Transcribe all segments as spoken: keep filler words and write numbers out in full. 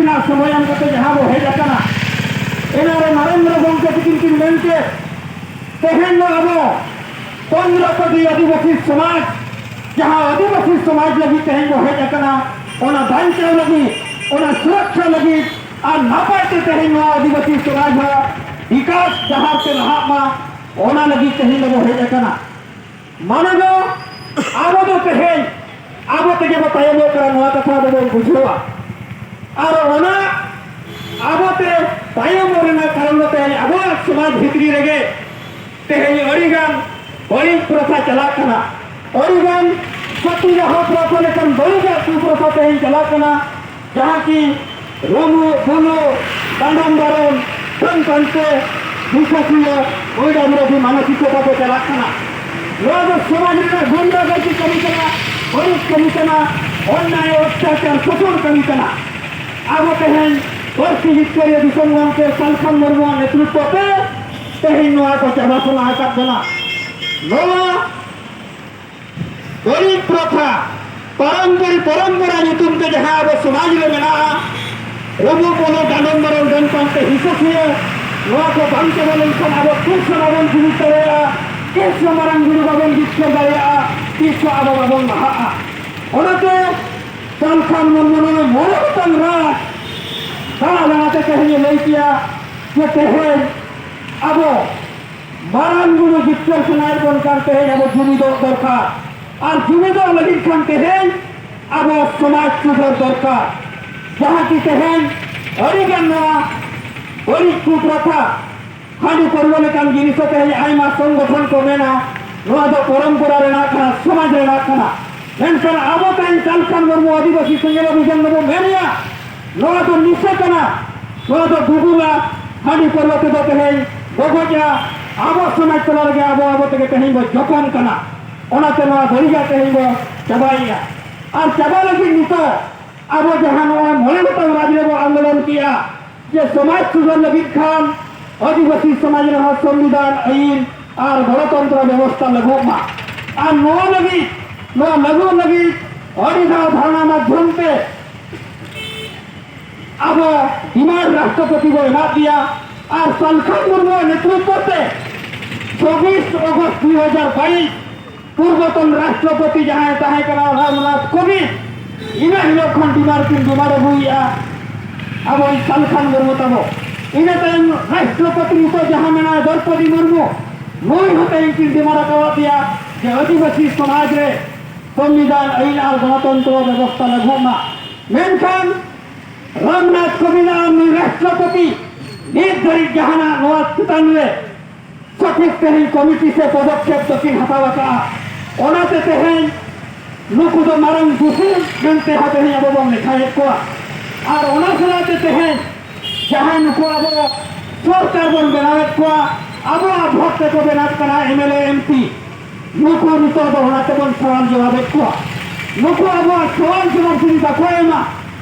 ᱨᱮᱱᱟᱜ ᱥᱚᱢᱚᱭ ᱮᱢ ᱠᱟᱛᱮ ᱡᱟᱦᱟᱸ ᱵᱚ ᱦᱮᱡ ᱟᱠᱟᱱᱟ, ᱮᱱᱟᱨᱮ ᱱᱚᱨᱮᱱᱫᱨᱚ ᱜᱚᱢᱠᱮ ᱛᱟᱹᱠᱤᱱ ᱠᱤᱱ ᱢᱮᱱ ᱠᱮᱫ, ᱛᱮᱦᱮᱧ ᱫᱚ ᱟᱵᱚ ᱯᱚᱱᱫᱽᱨᱚ ᱠᱳᱴᱤ ᱟᱹᱫᱤᱵᱟᱹᱥᱤ ᱥᱚᱢᱟᱡᱽ ᱡᱟᱦᱟᱸ ᱟᱹᱫᱤᱵᱟᱹᱥᱤ ᱥᱚᱢᱟᱡᱽ ᱞᱟᱹᱜᱤᱫ ᱛᱮᱦᱮᱧ ᱵᱚ ᱦᱮᱡ ᱟᱠᱟᱱᱟ, ᱚᱱᱟ ᱵᱟᱧᱪᱟᱣ ᱞᱟᱹᱜᱤᱫ, ᱚᱱᱟ ᱥᱩᱨᱚᱠᱷᱟ ᱞᱟᱹᱜᱤᱫ ᱟᱨ ᱱᱟᱯᱟᱭ ᱛᱮ ᱛᱮᱦᱮᱧ ᱱᱚᱣᱟ ᱟᱹᱫᱤᱵᱟᱹᱥᱤ ᱥᱚᱢᱟᱡᱽ ᱦᱚᱸ ᱵᱤᱠᱟᱥ ᱰᱟᱦᱟᱨ ᱛᱮ ᱞᱟᱦᱟᱜ ᱢᱟ, ᱚᱱᱟ ᱞᱟᱹᱜᱤᱫ ᱛᱮᱦᱮᱧ ᱫᱚᱵᱚ ᱦᱮᱡ ᱟᱠᱟᱱᱟ᱾ ᱢᱟᱱᱮ ᱫᱚ ᱟᱵᱚ ᱫᱚ ᱛᱮᱦᱮᱧ ᱟᱵᱚ ᱛᱮᱜᱮ ᱵᱚ ᱛᱟᱭᱚᱢᱚᱜ ᱠᱟᱱᱟ, ᱱᱚᱣᱟ ᱠᱟᱛᱷᱟ ᱟᱵᱚ ᱵᱚᱱ ᱵᱩᱡᱷᱟᱹᱣᱟ᱾ ᱟᱨ ᱚᱱᱟ ᱟᱵᱚ ᱛᱮ ᱛᱟᱭᱚᱢᱚᱜ ᱨᱮᱱᱟᱜ ᱠᱟᱨᱚᱱ ᱫᱚ ᱛᱮᱦᱮᱧ ᱟᱵᱚᱣᱟᱜ ᱥᱚᱢᱟᱡᱽ ᱵᱷᱤᱛᱨᱤ ᱨᱮᱜᱮ ᱛᱮᱦᱮᱧ ᱟᱹᱰᱤᱜᱟᱱ ᱵᱟᱹᱲᱤᱡ ᱯᱨᱚᱛᱷᱟ ᱪᱟᱞᱟᱜ ᱠᱟᱱᱟ, ᱟᱹᱰᱤᱜᱟᱱ ᱥᱚᱛᱤ ᱫᱟᱦᱚ ᱯᱨᱚᱛᱷᱟ ᱞᱮᱠᱟᱱ ᱵᱟᱹᱲᱤᱡᱟᱜ ᱠᱩᱯᱨᱚᱛᱷᱟ ᱛᱮᱦᱮᱧ ᱪᱟᱞᱟᱜ ᱠᱟᱱᱟ, ᱡᱟᱦᱟᱸ ᱠᱤ ᱨᱩᱢᱩ ᱵᱩᱞᱩ ᱰᱟᱸᱰᱚᱢ ᱵᱟᱨᱚᱱ ᱰᱟᱹᱱ ᱯᱟᱱᱛᱮ ᱫᱤᱥᱟᱹᱥᱤᱭᱟᱹ ᱵᱚᱭᱰᱟᱵᱤᱨᱳᱫᱷᱤ ᱢᱟᱱᱚᱥᱤᱠᱚᱛᱟ ᱠᱚ ᱪᱟᱞᱟᱜ ᱠᱟᱱᱟ᱾ ᱱᱚᱣᱟ ᱫᱚ ᱥᱚᱢᱟᱡᱽ ᱨᱮᱱᱟᱜ ᱜᱩᱱᱰᱟᱜᱟᱨᱫᱤ ᱠᱟᱹᱢᱤ ᱠᱟᱱᱟ, ᱵᱟᱹᱲᱤᱡ ᱠᱟᱹᱢᱤ ᱠᱟᱱᱟ, ᱚᱱᱱᱟᱭ ᱚᱛᱛᱟᱪᱟᱨ ᱥᱳᱥᱚᱱ ᱠᱟᱹᱢᱤ ᱠᱟᱱᱟ᱾ ᱟᱵᱚ ᱛᱮᱦᱮᱧ ᱯᱟᱹᱨᱥᱤ ᱡᱤᱛᱠᱟᱹᱨᱤᱭᱟᱹ ᱫᱤᱥᱚᱢ ᱜᱚᱢᱠᱮ ᱥᱟᱞᱠᱷᱟᱱ ᱢᱩᱨᱢᱩᱣᱟᱜ ᱱᱮᱛᱨᱤᱛᱵ ᱛᱮ ᱛᱮᱦᱮᱧ ᱱᱚᱣᱟ ᱠᱚ ᱪᱟᱵᱟ ᱥᱟᱱᱟ ᱟᱠᱟᱫ ᱵᱚᱱᱟ᱾ ᱱᱚᱣᱟ ᱵᱟᱹᱲᱤᱡ ᱯᱨᱚᱛᱷᱟ ᱯᱟᱨᱚᱢᱯᱚᱨᱤ ᱯᱚᱨᱚᱢᱯᱚᱨᱟ ᱧᱩᱛᱩᱢ ᱛᱮ ᱡᱟᱦᱟᱸ ᱟᱵᱚ ᱥᱚᱢᱟᱡᱽ ᱨᱮ ᱢᱮᱱᱟᱜᱼᱟ, ᱨᱩᱢᱩ ᱵᱩᱞᱩ ᱰᱟᱸᱰᱚᱢ ᱵᱟᱨᱚᱱ ᱰᱟᱹᱱ ᱯᱟᱱᱛᱮ ᱦᱤᱥᱟᱹ ᱥᱩᱭᱟᱹ, ᱱᱚᱣᱟ ᱠᱚ ᱵᱟᱝ ᱪᱟᱵᱟ ᱞᱮᱱᱠᱷᱟᱱ ᱟᱵᱚ ᱛᱤᱥ ᱦᱚᱸ ᱵᱟᱵᱚᱱ ᱡᱩᱢᱤᱫ ᱫᱟᱲᱮᱭᱟᱜᱼᱟ, ᱛᱤᱥ ᱦᱚᱸ ᱢᱟᱨᱟᱝ ᱵᱩᱨᱩ ᱵᱟᱵᱚᱱ ᱡᱤᱛᱠᱟᱹᱨ ᱫᱟᱲᱮᱭᱟᱜᱼᱟ, ᱛᱤᱥ ᱦᱚᱸ ᱟᱵᱚ ᱵᱟᱵᱚᱱ ᱞᱟᱦᱟᱜᱼᱟ᱾ ᱚᱱᱟᱛᱮ ᱥᱟᱞᱠᱷᱟᱱ ᱢᱩᱨᱢᱩ ᱱᱚᱣᱟ ᱢᱚᱬᱮ ᱜᱚᱴᱟᱝ ᱨᱟᱡᱽ ᱫᱟᱬᱟ ᱫᱟᱬᱟᱛᱮ ᱛᱮᱦᱮᱧ ᱮ ᱞᱟᱹᱭ ᱠᱮᱭᱟ ᱡᱮ ᱛᱮᱦᱮᱧ ᱟᱵᱚ ᱢᱟᱨᱟᱝ ᱵᱩᱨᱩ ᱡᱤᱛᱠᱟᱹᱨ ᱥᱟᱱᱟᱭᱮᱫ ᱵᱚᱱ ᱠᱷᱟᱱ ᱛᱮᱦᱮᱧ ᱟᱵᱚ ᱡᱩᱢᱤᱫᱚᱜ ᱫᱚᱨᱠᱟᱨ᱾ ᱟᱨ ᱡᱩᱢᱤᱫᱚᱜ ᱞᱟᱹᱜᱤᱫ ᱠᱷᱟᱱ ᱛᱮᱦᱮᱧ ᱟᱵᱚ ᱥᱚᱢᱟᱡᱽ ᱥᱩᱫᱷᱟᱹᱨ ᱫᱚᱨᱠᱟᱨ᱾ ᱡᱟᱦᱟᱸ ᱠᱤ ᱛᱮᱦᱮᱧ ᱟᱹᱰᱤᱜᱟᱱ ᱱᱚᱣᱟ ᱵᱟᱹᱲᱤᱡ ᱠᱩᱯᱨᱚᱛᱷᱟ, ᱦᱟᱺᱰᱤ ᱯᱟᱹᱨᱣᱟᱹ ᱞᱮᱠᱟᱱ ᱡᱤᱱᱤᱥ ᱦᱚᱸ ᱛᱮᱦᱮᱧ ᱟᱭᱢᱟ ᱥᱚᱝᱜᱚᱴᱷᱚᱱ ᱠᱚ ᱢᱮᱱᱟ ᱱᱚᱣᱟ ᱫᱚ ᱯᱚᱨᱚᱢᱯᱚᱨᱟ ᱨᱮᱱᱟᱜ ᱠᱟᱱᱟ, ᱥᱚᱢᱟᱡᱽ ᱨᱮᱱᱟᱜ ᱠᱟᱱᱟ᱾ ᱢᱮᱱᱠᱷᱟᱱ ᱟᱵᱚ ᱛᱮᱦᱮᱧ ᱥᱟᱞᱠᱷᱟᱱ ᱢᱩᱨᱢᱩ ᱟᱹᱫᱤᱵᱟᱹᱥᱤ ᱥᱮᱸᱜᱮᱞ ᱚᱵᱷᱤᱡᱟᱱ ᱫᱚᱵᱚ ᱢᱮᱱᱮᱜᱼᱟ, ᱱᱚᱣᱟ ᱫᱚ ᱱᱤᱥᱟᱹ ᱠᱟᱱᱟ, ᱱᱚᱣᱟ ᱫᱚ ᱰᱩᱵᱩᱞᱟ, ᱦᱟᱺᱰᱤ ᱯᱟᱹᱨᱣᱟᱹ ᱛᱮᱫᱚ ᱛᱮᱦᱮᱧ ᱜᱚᱜᱚᱡᱼᱟ, ᱟᱵᱚ ᱥᱚᱢᱟᱡᱽ ᱛᱟᱞᱟ ᱨᱮᱜᱮ ᱟᱵᱚ ᱟᱵᱚ ᱛᱮᱜᱮ ᱛᱮᱦᱮᱧ ᱵᱚ ᱡᱚᱯᱚᱱ ᱠᱟᱱᱟ᱾ ᱚᱱᱟᱛᱮ ᱱᱚᱣᱟ ᱵᱟᱹᱲᱤᱡᱟᱜ ᱛᱮᱦᱮᱧ ᱵᱚ ᱪᱟᱵᱟᱭᱮᱜᱼᱟ᱾ ᱟᱨ ᱪᱟᱵᱟ ᱞᱟᱹᱜᱤᱫ ᱱᱤᱛᱚᱜ ᱟᱵᱚ ᱡᱟᱦᱟᱸ ᱱᱚᱜᱼᱚᱭ ᱢᱚᱬᱮ ᱜᱚᱴᱟᱝ ᱨᱟᱡᱽ ᱨᱮᱵᱚ ᱟᱱᱫᱳᱞᱚᱱ ᱠᱮᱜᱼᱟ, ᱡᱮ ᱥᱚᱢᱟᱡᱽ ᱥᱩᱫᱷᱟᱹᱨ ᱞᱟᱹᱜᱤᱫ ᱠᱷᱟᱱ ᱟᱹᱫᱤᱵᱟᱹᱥᱤ ᱥᱚᱢᱟᱡᱽ ᱨᱮᱦᱚᱸ ᱥᱚᱝᱵᱤᱫᱷᱟᱱ, ᱟᱹᱭᱤᱱ ᱟᱨ ᱜᱚᱬᱚᱛᱚᱱᱛᱨᱚ ᱵᱮᱵᱚᱥᱛᱷᱟ ᱞᱟᱹᱜᱩᱜ ᱢᱟ᱾ ᱟᱨ ᱱᱚᱣᱟ ᱞᱟᱹᱜᱤᱫ, ᱱᱚᱣᱟ ᱞᱟᱹᱜᱩ ᱞᱟᱹᱜᱤᱫ ᱟᱹᱰᱤ ᱫᱷᱟᱣ ᱫᱷᱟᱨᱱᱟ ᱢᱟᱫᱽᱫᱷᱚᱢ ᱛᱮ ᱟᱵᱚ ᱰᱤᱢᱟᱱᱰ ᱨᱟᱥᱴᱨᱚᱯᱚᱛᱤ ᱵᱚ ᱮᱢᱟᱫ ᱫᱮᱭᱟ᱾ ᱟᱨ ᱥᱟᱞᱠᱷᱟᱱ ᱢᱩᱨᱢᱩᱣᱟᱜ ᱱᱮᱛᱨᱤᱛᱵᱚ ᱛᱮ ᱪᱚᱵᱵᱤᱥ ᱚᱜᱚᱥᱴ ᱫᱩ ᱦᱟᱡᱟᱨ ᱵᱟᱭᱤᱥ ᱯᱩᱨᱵᱚᱛᱚᱱ ᱨᱟᱥᱴᱨᱚᱯᱚᱛᱤ ᱡᱟᱦᱟᱸᱭ ᱛᱟᱦᱮᱸ ᱠᱟᱱᱟ ᱨᱟᱢᱱᱟᱛᱷ ᱠᱳᱵᱤᱱᱫ, ᱤᱱᱟᱹ ᱦᱤᱞᱳᱜ ᱠᱷᱚᱱ ᱰᱤᱢᱟᱱᱰ ᱠᱤᱱ ᱰᱤᱢᱟᱱᱰ ᱟᱹᱜᱩᱭᱮᱫᱼᱟ ᱟᱵᱚᱭᱤᱡ ᱥᱟᱞᱠᱷᱟᱱ ᱢᱩᱨᱢᱩ ᱛᱟᱵᱚ᱾ ᱤᱱᱟᱹ ᱛᱟᱭᱚᱢ ᱨᱟᱥᱴᱨᱚᱯᱚᱛᱤ ᱱᱤᱛᱚᱜ ᱡᱟᱦᱟᱸ ᱢᱮᱱᱟᱭ ᱫᱨᱚᱯᱚᱫᱤ ᱢᱩᱨᱢᱩ, ᱱᱩᱭ ᱦᱚᱸ ᱛᱮᱦᱮᱧ ᱠᱤᱱ ᱰᱤᱢᱟᱱᱰ ᱟᱠᱟᱣᱟᱫ ᱫᱮᱭᱟ ᱡᱮ ᱟᱹᱫᱤᱵᱟᱹᱥᱤ ᱥᱚᱢᱟᱡᱽ ᱨᱮ ᱥᱚᱝᱵᱤᱫᱷᱟᱱ ᱟᱹᱭᱤᱱ ᱟᱨ ᱜᱚᱱᱚᱛᱚᱱᱛᱨᱚ ᱵᱮᱵᱚᱥᱛᱷᱟ ᱞᱟᱹᱜᱩᱜ ᱢᱟ᱾ ᱢᱮᱱᱠᱷᱟᱱ ᱨᱟᱢᱱᱟᱛᱷ ᱠᱳᱵᱤᱱᱫ ᱟᱨ ᱱᱩᱭ ᱨᱟᱥᱴᱨᱚᱯᱚᱛᱤ ᱱᱤᱛ ᱫᱷᱟᱹᱨᱤᱡ ᱡᱟᱦᱟᱱᱟᱜ ᱱᱚᱣᱟ ᱪᱮᱛᱟᱱ ᱨᱮ ᱥᱚᱴᱷᱤᱠ ᱛᱮᱦᱮᱧ ᱠᱚᱢᱤᱴᱤ ᱥᱮ ᱯᱚᱫᱚᱠᱷᱮᱯ ᱫᱚᱠᱤᱱ ᱦᱟᱛᱟᱣ ᱟᱠᱟᱫᱼᱟ᱾ ᱚᱱᱟᱛᱮ ᱛᱮᱦᱮᱧ ᱱᱩᱠᱩ ᱫᱚ ᱢᱟᱨᱟᱝ ᱫᱩᱥᱤ ᱢᱮᱱᱛᱮ ᱦᱚᱸ ᱛᱮᱦᱮᱧ ᱟᱵᱚ ᱵᱚᱱ ᱞᱮᱠᱷᱟᱭᱮᱫ ᱠᱚᱣᱟ᱾ ᱟᱨ ᱚᱱᱟ ᱥᱟᱞᱟᱜ ᱛᱮ ᱛᱮᱦᱮᱧ ᱡᱟᱦᱟᱸᱭ ᱱᱩᱠᱩ ᱟᱵᱚ ᱥᱚᱨᱠᱟᱨ ᱵᱚᱱ ᱵᱮᱱᱟᱣᱮᱫ ᱠᱚᱣᱟ, ᱟᱵᱚᱣᱟᱜ ᱵᱷᱳᱴ ᱛᱮᱠᱚ ᱵᱮᱱᱟᱣ ᱠᱟᱱᱟ M L A, M P. ᱱᱩᱠᱩ ᱱᱤᱛᱚᱜ ᱫᱚ ᱚᱱᱟ ᱛᱮᱵᱚᱱ ᱥᱚᱣᱟᱞ ᱡᱚᱵᱟᱵᱮᱫ ᱠᱚᱣᱟ᱾ ᱱᱩᱠᱩ ᱟᱵᱚᱣᱟᱜ ᱥᱚᱣᱟᱞ ᱡᱚᱵᱟᱵ ᱡᱩᱫᱤ ᱵᱟᱠᱚ ᱮᱢᱟ,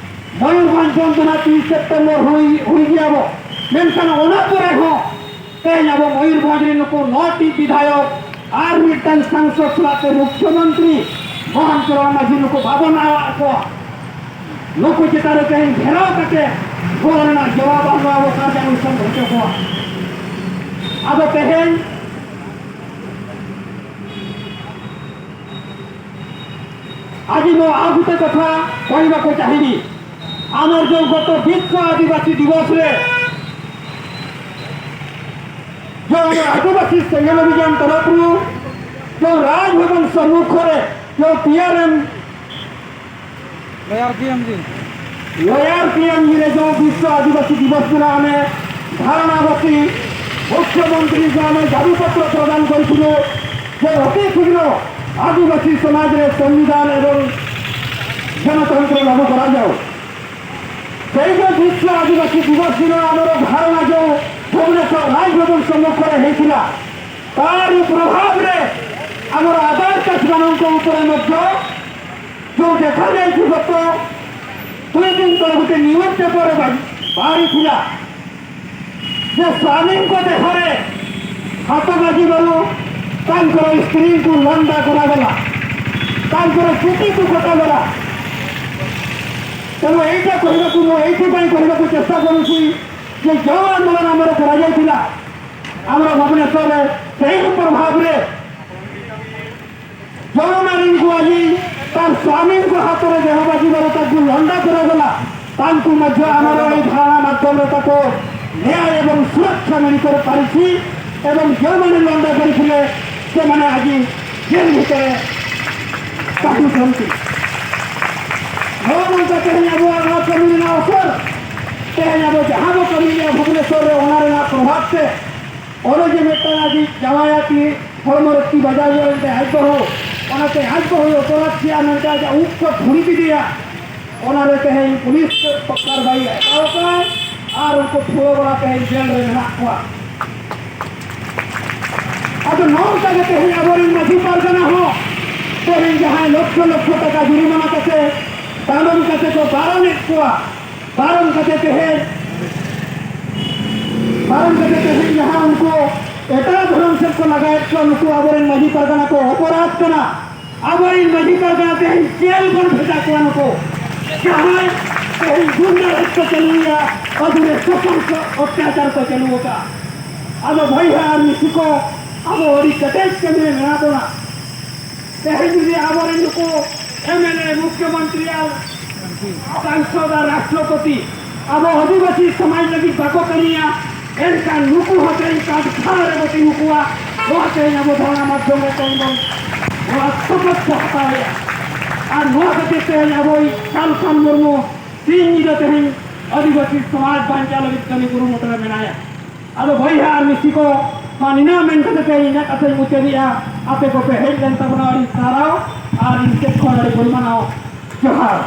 ᱢᱚᱭᱩᱨᱵᱷᱚᱸᱡᱽ ᱵᱚᱱ ᱫᱚ ᱱᱟᱜ ᱛᱤᱨᱤᱥ ᱥᱮᱯᱴᱮᱢᱵᱚᱨ ᱦᱩᱭ, ᱦᱩᱭ ᱜᱮᱭᱟ ᱵᱚ᱾ ᱢᱮᱱᱠᱷᱟᱱ ᱚᱱᱟ ᱯᱚᱨᱮ ᱦᱚᱸ ᱛᱮᱦᱮᱧ ᱟᱵᱚ ᱢᱚᱭᱩᱨᱵᱷᱚᱸᱡᱽ ᱨᱮ ᱱᱩᱠᱩ ᱱᱚ ᱴᱤ ᱵᱤᱫᱷᱟᱭᱚᱠ ᱟᱨ ᱢᱤᱫᱴᱟᱝ ᱥᱟᱝᱥᱚᱫ ᱥᱟᱞᱟᱜ ᱛᱮ ᱢᱩᱠᱷᱭᱚᱢᱚᱱᱛᱨᱤ ᱢᱳᱦᱚᱱ ᱪᱚᱨᱚᱬ ᱢᱟᱹᱡᱷᱤ ᱱᱩᱠᱩ ᱵᱟᱵᱚᱱ ᱟᱲᱟᱜ ᱠᱚᱣᱟ᱾ ᱱᱩᱠᱩ ᱪᱮᱛᱟᱱ ᱨᱮ ᱛᱮᱦᱮᱧ ᱜᱷᱮᱨᱟᱣ ᱠᱟᱛᱮ ᱜᱚᱲᱚ ᱨᱮᱱᱟᱜ ᱡᱚᱵᱟᱵ ᱟᱵᱚ, ᱟᱵᱚ ᱠᱟᱨᱡᱟᱱᱩᱥᱴᱷᱟᱱ ᱦᱚᱪᱚ ᱠᱚᱣᱟ᱾ ᱟᱫᱚ ᱛᱮᱦᱮᱧ ᱟᱡᱤ ᱱᱚᱣᱟ ᱟᱜᱩᱛᱮ ᱠᱟᱛᱷᱟ ᱠᱚᱭ ᱵᱟᱠᱚ ᱪᱟᱦᱤᱱᱤ᱾ ᱟᱢᱟᱨ ᱡᱚ ᱜᱚᱛᱚ ᱵᱤᱥᱥᱚ ᱟᱹᱫᱤᱵᱟᱹᱥᱤ ᱫᱤᱵᱚᱥ ᱨᱮ ᱡᱚ ᱟᱹᱫᱤᱵᱟᱹᱥᱤ ᱥᱮᱸᱜᱮᱞ ᱚᱵᱷᱤᱡᱟᱱ ᱛᱚᱨᱚᱯ ᱨᱩ ᱡᱚ ᱨᱟᱡᱽ ᱵᱷᱚᱵᱚᱱ ᱥᱚᱢᱢᱩᱠᱷ ᱨᱮ ᱡᱚ ᱯᱤᱭᱟᱨᱮᱢ ᱞᱚᱭᱟᱨ ᱯᱤ ᱮᱢ ᱡᱤ᱾ ᱞᱚᱭᱟᱨ ᱯᱤ ᱮᱢ ᱡᱤ ᱨᱮ ᱡᱚ ᱵᱤᱥᱥᱚ ᱟᱹᱫᱤᱵᱟᱹᱥᱤ ᱫᱤᱵᱚᱥ ᱫᱤᱱ ᱟᱢᱮ ᱫᱷᱟᱨᱚᱱᱟ ᱵᱟᱹᱥᱤ ᱢᱩᱠᱷᱭᱚᱢᱚᱱᱛᱨᱤ ᱡᱚ ᱟᱢᱮ ᱡᱟᱹᱨᱩ ᱯᱚᱛᱨᱚ ᱯᱨᱚᱫᱟᱱ ᱠᱚᱨᱤᱛᱷᱤᱞᱮ ᱡᱮ ᱚᱛᱤ ᱥᱤᱜᱽᱨᱚ ᱟᱹᱫᱤᱵᱟᱹᱥᱤ ᱥᱚᱢᱟᱡᱽ ᱨᱮ ᱥᱚᱝᱵᱤᱫᱷᱟᱱ ᱮᱵᱚᱝ ᱜᱚᱱᱚᱛᱚᱱᱛᱨᱚ ᱞᱟᱹᱜᱩ ᱠᱚᱨᱟ ᱡᱟᱣ᱾ ସେଇ ଯୋଉ ବିଶ୍ୱ ଆଦିବାସୀ ଦିବସ ଦିନ ଆମର ଧାରଣା ଯୋଉ ଭୁବନେଶ୍ୱର ରାଜଭବନ ସମ୍ମୁଖରେ ହେଇଥିଲା, ତାରି ପ୍ରଭାବରେ ଆମର ଆଧାର କାର୍ଡ ମାନଙ୍କ ଉପରେ ମଧ୍ୟ ଯୋଉ ଦେଖାଯାଇଛି ଗତ ଦୁଇ ଦିନ ତଳେ ଗୋଟେ ନ୍ୟୁଜ୍ ପେପର ବାହାରିଥିଲା ଯେ ସ୍ୱାମୀଙ୍କ ଦେହରେ ହାତ ବାଜିବାରୁ ତାଙ୍କର ସ୍ତ୍ରୀଙ୍କୁ ଲଣ୍ଡା କରାଗଲା, ତାଙ୍କର ଚୁଟିକୁ କଟାଗଲା। ତେଣୁ ଏଇଟା କହିବାକୁ, ମୁଁ ଏଇଥିପାଇଁ କହିବାକୁ ଚେଷ୍ଟା କରୁଛି ଯେ ଯେଉଁ ଆନ୍ଦୋଳନ ଆମର କରାଯାଇଥିଲା, ଆମର ଭୁବନେଶ୍ୱରରେ ସେଇ ପ୍ରଭାବରେ ଯେଉଁ ନାରୀଙ୍କୁ ଆଜି ତାର ସ୍ୱାମୀଙ୍କ ହାତରେ ଦେହ ବାଜିବାରୁ ତାକୁ ଲଣ୍ଡା କରାଗଲା, ତାଙ୍କୁ ମଧ୍ୟ ଆମର ଏଇ ଧାରଣା ମାଧ୍ୟମରେ ତାକୁ ନ୍ୟାୟ ଏବଂ ସୁରକ୍ଷା ମିଳିପାରିଛି। ଏବଂ ଯେଉଁମାନେ ଲଣ୍ଡା କରିଥିଲେ, ସେମାନେ ଆଜି ଜେଲ୍ ଭିତରେ କାଟୁଛନ୍ତି। ᱱᱚᱣᱟ ᱠᱟᱹᱢᱤ ᱨᱮᱱᱟᱜ ᱚᱥᱚᱨ ᱛᱮᱦᱮᱧ ᱟᱵᱚ ᱡᱟᱦᱟᱸ ᱵᱚ ᱠᱟᱹᱢᱤᱭᱮᱫᱼᱟ ᱵᱷᱩᱵᱽᱱᱮᱥᱚᱨ ᱨᱮ, ᱚᱱᱟ ᱨᱮᱱᱟᱜ ᱯᱨᱚᱵᱷᱟᱵᱽ ᱛᱮ ᱚᱱᱮ ᱡᱮ ᱢᱤᱫᱴᱟᱝ ᱟᱡᱤᱡ ᱡᱟᱶᱟᱭᱟᱜ ᱛᱤ ᱦᱚᱲᱢᱚ ᱨᱮ ᱛᱤ ᱵᱟᱡᱟᱣ ᱧᱚᱜ ᱮᱱᱛᱮ ᱟᱡ ᱵᱟᱹᱦᱩ, ᱚᱱᱟᱛᱮ ᱟᱡ ᱵᱟᱹᱦᱩᱭ ᱚᱯᱚᱨᱟᱫ ᱠᱮᱜᱼᱟ ᱢᱮᱱᱛᱮ ᱟᱡᱟᱜ ᱩᱵ ᱠᱚ ᱯᱷᱩᱲᱤ ᱠᱮᱫᱮᱭᱟ᱾ ᱚᱱᱟᱨᱮ ᱛᱮᱦᱮᱧ ᱯᱩᱞᱤᱥ ᱠᱟᱨᱵᱟᱭ ᱦᱟᱛᱟᱣ ᱟᱠᱟᱫ ᱟᱨ ᱩᱱᱠᱩ ᱯᱷᱩᱲᱟᱹ ᱵᱟᱞᱟ ᱛᱮᱦᱮᱧ ᱡᱮᱞ ᱨᱮ ᱢᱮᱱᱟᱜ ᱠᱚᱣᱟ᱾ ᱟᱫᱚ ᱱᱚᱝᱠᱟ ᱜᱮ ᱛᱮᱦᱮᱧ ᱟᱵᱚᱨᱮᱱ ᱢᱟᱹᱡᱷᱤ ᱯᱟᱨᱜᱟᱱᱟ ᱦᱚᱸ ᱛᱮᱦᱮᱧ ᱡᱟᱦᱟᱸᱭ ᱞᱚᱠᱷᱚ ᱞᱚᱠᱷᱚ ᱴᱟᱠᱟ ᱡᱩᱨᱤᱢᱟᱱᱟ ᱠᱟᱛᱮ ᱛᱟᱭᱱᱚᱢ ᱠᱟᱛᱮ ᱠᱚ ᱵᱟᱨᱚᱱᱮᱫ ᱠᱚᱣᱟ, ᱵᱟᱨᱚᱱ ᱠᱟᱛᱮ ᱛᱮᱦᱮᱧ ᱵᱟᱨᱚᱱ ᱠᱟᱛᱮ ᱛᱮᱦᱮᱧ ᱡᱟᱦᱟᱸ ᱩᱱᱠᱩ ᱮᱴᱟᱜ ᱫᱷᱚᱨᱚᱢ ᱥᱮᱫ ᱠᱚ ᱞᱟᱜᱟᱭᱮᱫ ᱠᱚᱣᱟ, ᱱᱩᱠᱩ ᱟᱵᱚᱨᱮᱱ ᱢᱟᱹᱡᱷᱤ ᱯᱟᱨᱜᱟᱱᱟ ᱠᱚ ᱚᱯᱚᱨᱟᱫᱷ ᱠᱟᱱᱟ᱾ ᱟᱵᱚᱨᱮᱱ ᱢᱟᱹᱡᱷᱤ ᱯᱟᱨᱜᱟᱱᱟ ᱛᱮᱦᱮᱧ ᱡᱮᱞ ᱵᱚᱱ ᱵᱷᱮᱡᱟ ᱠᱚᱣᱟ᱾ ᱱᱩᱠᱩ ᱡᱟᱦᱟᱸᱭ ᱛᱮᱦᱮᱧ ᱜᱩᱱᱰᱟ ᱨᱟᱡᱽ ᱠᱚ ᱪᱟᱹᱞᱩᱭᱟ, ᱟᱵᱚᱨᱮᱱ ᱥᱚᱥᱚᱱ ᱠᱚ ᱚᱛᱛᱟᱪᱟᱨ ᱠᱚ ᱪᱟᱹᱞᱩ ᱟᱠᱟᱫᱼᱟ᱾ ᱟᱫᱚ ᱵᱷᱟᱹᱭ ᱟᱨ ᱢᱤᱥᱤ ᱠᱚ, ᱟᱵᱚ ᱟᱹᱰᱤ ᱠᱮᱴᱮᱡ ᱠᱟᱹᱢᱤ ᱨᱮ ᱢᱮᱱᱟᱜ ᱵᱚᱱᱟ᱾ ᱛᱮᱦᱮᱧ ᱡᱩᱫᱤ ᱟᱵᱚᱨᱮᱱ ᱱᱩᱠᱩ ᱮᱢ ᱮᱞ ᱮ, ᱢᱩᱠᱷᱭᱚᱢᱚᱱᱛᱨᱤ ᱟᱨ ᱥᱟᱝᱥᱚᱫ ᱟᱨ ᱨᱟᱥᱴᱨᱚᱯᱚᱛᱤ ᱟᱵᱚ ᱟᱹᱫᱤᱵᱟᱹᱥᱤ ᱥᱚᱢᱟᱡᱽ ᱞᱟᱹᱜᱤᱫ ᱵᱟᱠᱚ ᱠᱟᱹᱢᱤᱭᱟ, ᱮᱱᱠᱷᱟᱱ ᱱᱩᱠᱩ ᱦᱚᱸ ᱛᱮᱦᱮᱧ ᱠᱟᱴ ᱜᱷᱟᱲ ᱨᱮᱵᱚ ᱛᱤᱸᱜᱩ ᱠᱚᱣᱟ᱾ ᱱᱚᱣᱟ ᱛᱮᱦᱮᱧ ᱟᱵᱚ ᱫᱷᱚᱨᱱᱟ ᱢᱟᱫᱽᱫᱷᱚᱢ ᱨᱮ ᱛᱮᱦᱮᱧ ᱵᱚᱱ ᱱᱚᱣᱟ ᱥᱚᱯᱚᱛ ᱠᱚ ᱦᱟᱛᱟᱣᱮᱫᱼᱟ᱾ ᱟᱨ ᱱᱚᱣᱟ ᱠᱷᱟᱹᱛᱤᱨ ᱛᱮᱦᱮᱧ ᱟᱵᱚᱭᱤᱡ ᱥᱟᱞᱠᱷᱟᱱ ᱢᱩᱨᱢᱩ ᱥᱤᱧ ᱧᱤᱫᱟᱹ ᱛᱮᱦᱮᱧ ᱟᱹᱫᱤᱵᱟᱹᱥᱤ ᱥᱚᱢᱟᱡᱽ ᱵᱟᱧᱪᱟᱣ ᱞᱟᱹᱜᱤᱫ ᱠᱟᱹᱢᱤ ᱠᱩᱨᱩᱢᱩᱴᱩ ᱨᱮ ᱢᱮᱱᱟᱭᱟ᱾ ᱟᱫᱚ ᱵᱚᱭᱦᱟ ᱟᱨ ᱢᱤᱥᱤ ᱠᱚ, ᱢᱟ ᱱᱤᱱᱟᱹᱜ ᱢᱮᱱ ᱠᱟᱛᱮ ᱛᱮ ᱤᱧᱟᱹᱜ ᱠᱟᱛᱷᱟᱧ ᱢᱩᱪᱟᱹᱫᱮᱜᱼᱟ᱾ ᱟᱯᱮ ᱠᱚᱯᱮ ᱦᱮᱡ ᱞᱮᱱ ᱛᱟᱵᱚᱱᱟ, ᱟᱹᱰᱤ ᱥᱟᱨᱦᱟᱣ ᱟᱨ ᱤᱧ ᱥᱮᱫ ᱠᱷᱚᱱ ᱟᱹᱰᱤ ᱜᱩᱱᱢᱟᱱᱟᱣ ᱡᱚᱦᱟᱨ᱾